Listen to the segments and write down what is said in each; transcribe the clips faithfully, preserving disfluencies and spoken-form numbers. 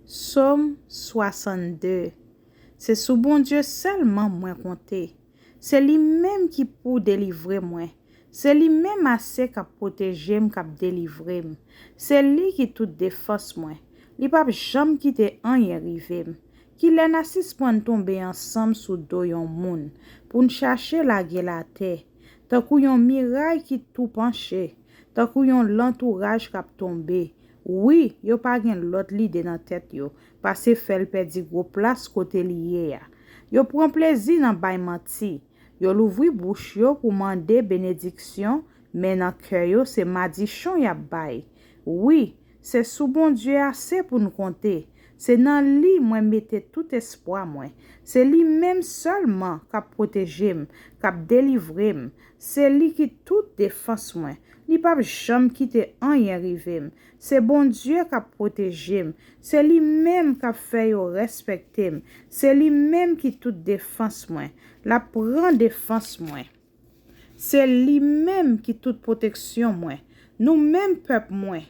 Sòm swasannde. Se sou Bondye sèlman mwen konte. Se li menm ki pou delivre mwen. Se li menm ase k ap pwoteje m, k ap delivre m. Se li ki tout defans mwen. Li p ap janm kite anyen rive m. Kilè n a sispann tonbe ansanm sou do yon moun, pou n chache lage l atè, tankou yon miray ki tou panche, tankou yon lantouraj k ap tonbe? Wi, yo pa gen lòt lide nan tèt yo, pase fè l pèdi gwo plas kote li ye a. Yo pran plezi nan bay manti. Yo louvri bouch yo pou mande benediksyon, men nan kè yo se madichon y ap bay. Wi, se sou Bondye ase pou n konte. Se nan li mwen mete tout espwa mwen. Se li menm sèlman k ap pwoteje m, k ap delivre m. Se li ki tout defans mwen. Li p ap janm kite anyen rive m. Se Bondye k ap pwoteje m. Se li menm k ap fè yo respekte m. Se li menm ki tout defans mwen. L ap pran defans mwen. Se li menm ki tout pwoteksyon mwen. Nou menm pèp mwen,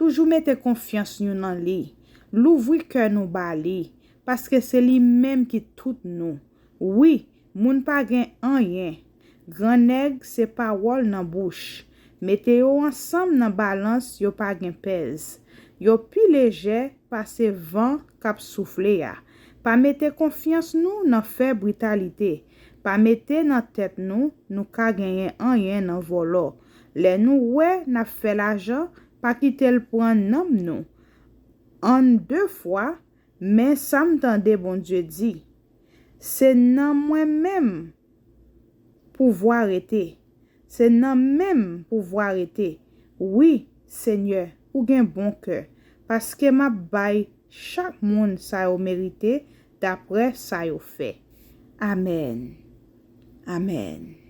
toujou mete konfyans nou nan li. Louvri kè nou ba li, paske se li menm ki tout nou. Wi, moun pa gen anyen. Gran nèg se pawòl nan bouch. Mete yo ansanm nan balans, yo pa gen pèz. Yo pi lejè pase van k ap soufle a. Pa mete konfyans nou nan fè britalite. Pa mete nan tèt nou nou ka genyen anyen nan vòlò. Lè nou wè n ap fè lajan, pa kite l pran nanm nou. Ann de fwa, men sa m tande Bondye di, se nan mwen menm pouvwa rete. Se nan men m pouvwa rete. Wi, Senyè, ou gen bon kè, paske m ap bay chak moun sa yo merite dapre sa yo fè. Amèn. Amèn.